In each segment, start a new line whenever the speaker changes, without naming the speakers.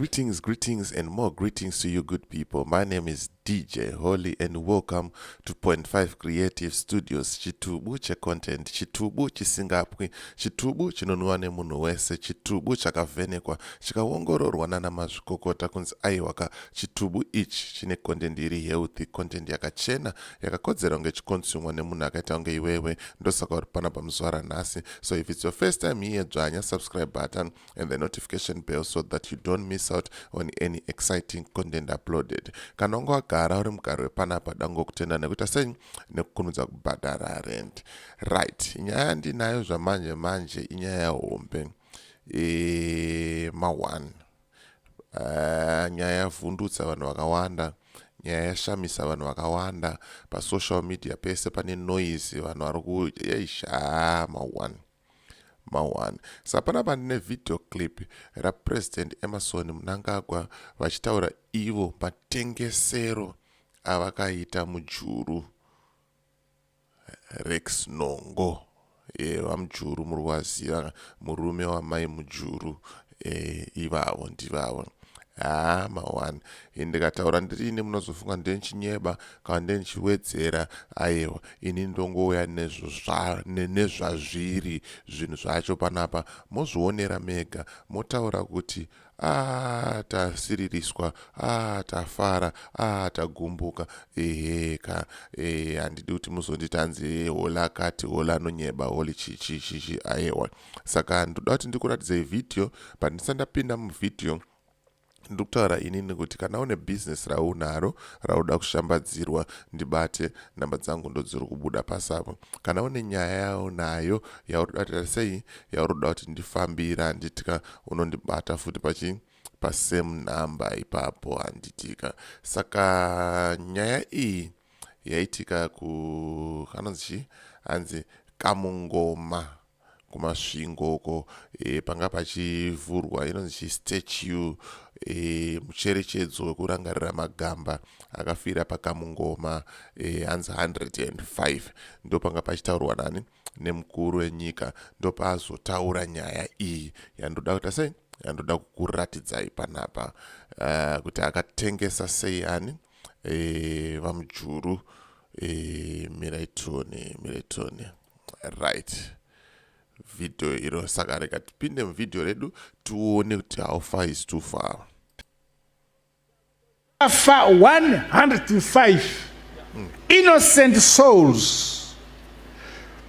Greetings, greetings, and more greetings to you, good people. My name is DJ Holly, and welcome to Point 5 Creative Studios. Chitubu checontent, chitubu chisingapwi, chitubu chinonwiwa nemunhu wese, chitubu chakavhenekwa, chikaongororwa nana mazvikokota kunzi aiwaka, chitubu ichi chine content iri healthy, content yakachena, yakakodzera kunge chiconsumwa nemunhu akaita kunge iwewe. Ndosaka uri panapa muzuva ranhasi. So if it's your first time here, dzvanya subscribe button and the notification bell so that you don't miss out on any exciting content uploaded. Kana unge wagara uri mugari wepanapa, dangokutenda nekuita sei, nekukurumidza kubhadhara rent. Right, nyaya yandinayo zvamanje manje inyaya yahombe, ma1. Nyaya yavhundutsa vanhu vakawanda, nyaya yashamisa vanhu vakawanda pasocial media pese pane noise, vanhu vari ku eish, ma1 ma1. Saka panapa ndine video clip raPresident Emmerson Mnangagwa vachitaura ivo matengesero avakaita Mujuru, Rex Nhongo. VaMujuru muri kuvaziva, murume wamai Mujuru. Ivavo ndivavo. Haa, ma1, ndikataura ndirini munozofunga ndenchinyeba kana ndenchiwedzera. Aiwa, ini ndongouya nezvazviri zvinhu zvacho panapa, mozvionera mega, motaura kuti a tasiririswa, a tafara, a tagumbuka. Eheka, handidi kuti muzonditi hanzi Holy akati, Holy anonyeba, Holy chichi chichi. Aiwa, saka ndoda kuti ndikuratidzei vhidhiyo. But ndisati ndapinda muvhidhiyo, ndiri kutaura inini kuti kana une bhizinesi raunaro rauda kushambadzirwa, ndibate. Nhamba dzangu ndodziri kubuda pasapo. Kana une nyaya yaunayo yauri kuda kuti sei, yauri kuda kuti ndifambira, handitika, unondibata futi pachi pasame number ipapo, handitika. Saka nyaya iyi yaitika ku anonzi chii, hanzi Kamungoma kuMasvingo uko. Panga pachivhurwa inonzi chistatue, mucherechedzo wekurangarira magamba akafira paKamungoma, hanzi 105. Ndo panga pachitaurwa nani, nemukuru wenyika. Ndopaazotaura nyaya iyi yandoda kuita sei, yandoda kukuratidzai panapa, kuti akatengesa sei ani, VaMujuru. Mirai tione, mirai tione. Right, vhidhiyo iro. Saka rega tipinde muvhidhiyo redu tione kuti how far is too far.
Fa 105 innocent souls,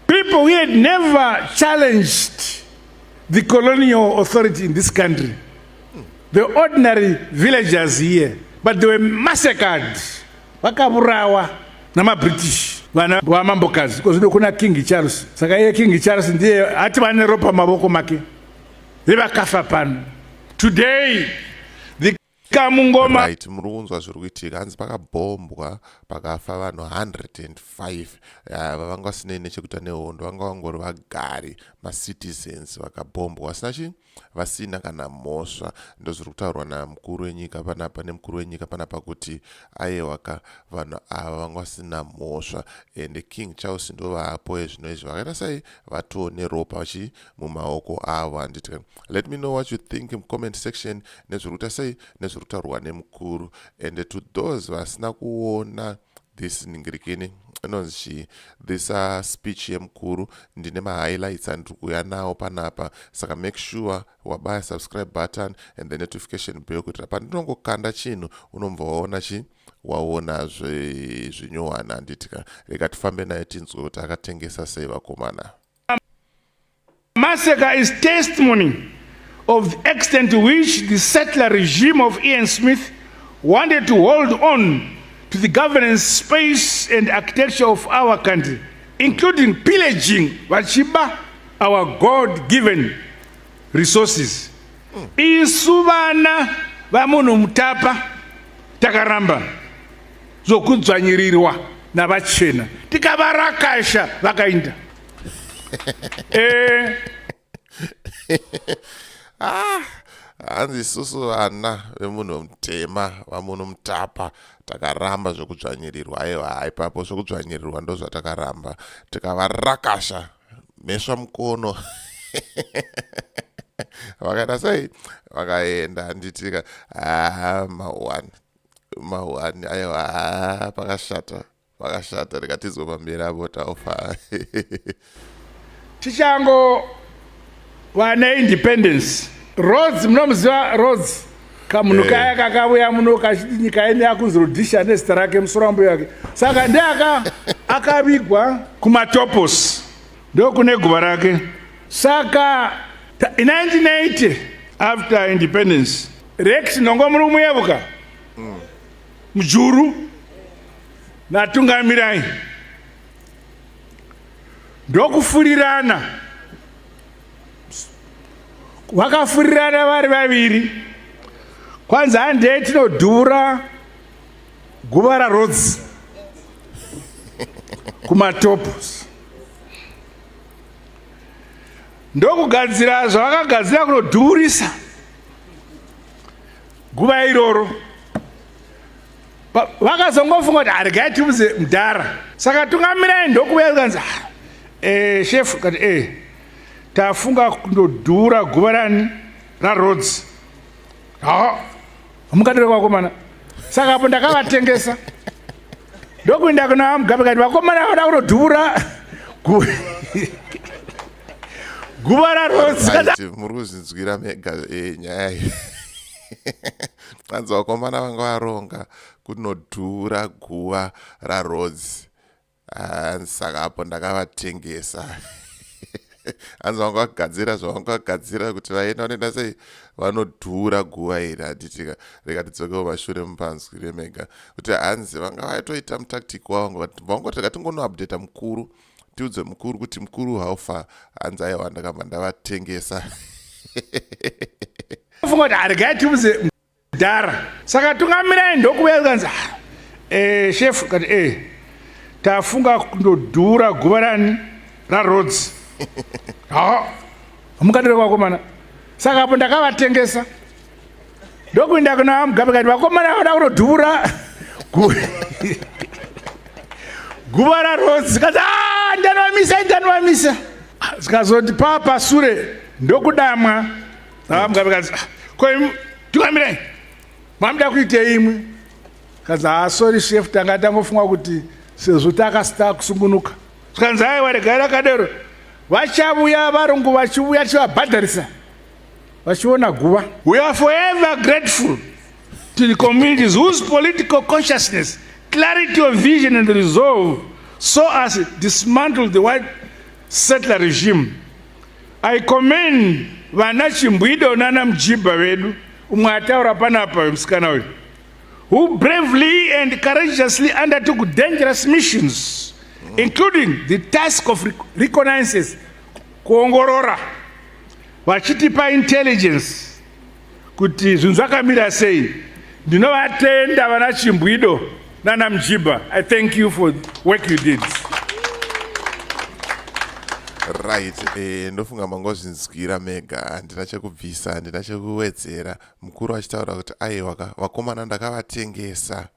people who had never challenged the colonial authority in this country, the ordinary villagers here, but they were massacred. Vakaurawa namaBritish, vana vamambokazi. Kozvino kuna King Charles, saka iye King Charles ndiye ati vane ropa mavoko make revakafa pano. Today the Kamungoma
Right, muri kunzwa zviri kuitika. Hanzi pakabhombwa, pakafa vanhu 105 vavanga vasinei nechekuita nehondo, vanga vangori vagari, macitizens, vakabhombwa vasina chi vasina kana mhosva. Ndozviri kutaurwa namukuru wenyika panapa, nemukuru wenyika panapa, kuti aiwaka, vanhu ava vanga vasina mhosva. And King Charles ndo vaapo ezvino izvi vakaita sei, vatoo neropa chi mumaoko avo, handiti? Let me know what you think mucomment section nezviri kuita sei, nezviri kutaurwa nemukuru. And to those vasina kuona this ningirikini inonzi chii, this speech yemukuru, ndine mahighlights andiri kuuya nawo panapa. Saka make sure wabaya subscribe button and the notification bell kuitira pandinongokanda chinhu unobva waona chi waona zvinyowani, handitika? Rega tifambe naye tinzwe kuti akatengesa sei vakomana.
Massacre is testimony of the extent to which the settler regime of Ian Smith wanted to hold on to the governance space and architecture of our country, including pillaging, vachiba our God-given resources. Isu vana vamunhu mutapa takaramba zvokudzvanyirirwa navachena, tikavarakasha vakainda.
Ah, hanzi isusu vana vemunhu mutema, vamunhu mutapa, takaramba zvekudzvanyirirwa. Aiwa, haipapo zvekudzvanyirirwa ndo zvatakaramba, tikavarakasha mhesva mukono. Vakaita sei? Vakaenda handitika. Haa ma1 ma1 aiwa, haa pakashata, pakashata. Rikatizwe pamberi apo taufa.
Tichango vane independence, Rhodes, munomuziva Rhodes, kamunhu kaya kakauya muno kachiti nyika yene yakunzi Rhodesia nezita rake, musoro wambuya wake. Saka ndeaka akavigwa kuMatopos, ndokune guva rake. Saka 1980, after independence, Rex Nhongo, muri kumuyevuka, Mujuru naTungamirai ndokufurirana, vakafurirana vari vaviri, kwanzi handei tinodhura guva raRhodes kuMatopos. Ndokugadzira zvavakagadzira kunodhurisa guva iroro. Vakazongofunga kuti haregai tiuze mudhara. Saka Tungamirai ndokuuya, kanzi, "Ah, shefu," kati, tafunga kundodhura guva rani, raRhodes." Ha, mukadire vakomana. Saka apo ndakavatengesa, ndokuenda kuna Mugabe, kati vakomana vada kunodhura guva raRhodes.
Right, muri kuzvinzwira mega nyaya iyi. Anzi vakomana vanga varonga kunodhura guva raRhodes. Saka apo ndakavatengesa. Hanzi vanga vagadzira zvavanga vagadzira kuti vaenda, vanoenda sei, vanodhura guva iri, handitika? Rega tidzokewo mashure mupanzwire mega kuti hanzi vanga vatoita mutactic wavo, vangoti rega tingonoupdata mukuru, tiudze mukuru kuti mukuru, how far? Hanzi aiwa, ndakabva ndavatengesa.
Funga kuti haregai tiuze mudhara. Saka Tungamirai ndokuuya, kanzi, "Ah, shefu," kati, tafunga kundodhura guva rani, raRhodes." Ha, mukadire vakomana. Saka apo ndakavatengesa, ndokuenda kuna Mugabe, kati vakomana vada kunodhura guva raRhodes. Kati, "Ah, ndanovamisa, ndanovamisa." Zikazoti paa pasure ndokudamwa. Mugabe kanzi, "Ah, ko Tungamirai mamuda kuitei imwe?" Kanzi, "Ha, sorry chef, tanga tangofunga kuti sezvo takasita kusungunuka." Zvikanzi, "Aiwa, regai rakadero. Vachavuya varungu vachiuya tichivabhadharisa vachiona guva." We are forever grateful to the communities whose political consciousness, clarity of vision and resolve saw us dismantle the white settler regime. I commend vana Chimbwido nana Mujibha vedu, umwe ataura panapa musikana uyu, who bravely and courageously undertook dangerous missions, including the task of reconnaissance, kuongorora, vachitipa intelligence kuti zvinhu zvakamira sei. Ndinovatenda vana Chimbwido nana Mujibha. I thank you for work you did.
Right, ndofunga mangozvinzwira mega. Handina chekubvisa, handina chekuwedzera. Mukuru achitaura kuti aiwa ka, vakomana ndakavatengesa.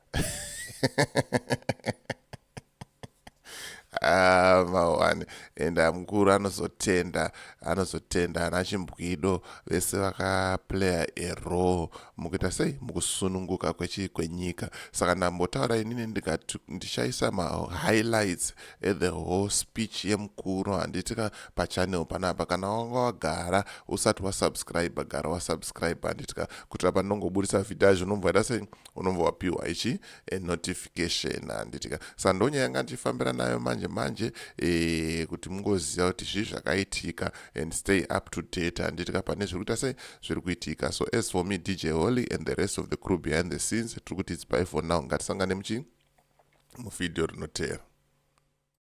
Ah, mawani. And mukuru anozotenda, anozotenda ana Chimbwido vese vakaplaya a role mukuita sei, mukusununguka kwenyika. Saka ndambotaura inini ndikati ndichaisa mahighlights ethe whole speech yemukuru, handitika, pachannel panapa. Kana wanga wagara usati wasubscribe, gara wasubscribe, handitika, kuitira pandongoburisa vhidhiyo azvo unobva waita sei, unobva wapiwa ichi notification, handitika? Saka ndonyaya yanga ndichifambira nayo manje manje, kuti mungoziva kuti zvii zvakaitika and stay up to date, handitika, pane zviri kuita sei, zviri kuitika. So as for me, DJ Holly, and the rest of the crew behind the scenes, tiri kuti it's bye for now. Ngatisangane muchi muvhidhiyo rinoteera.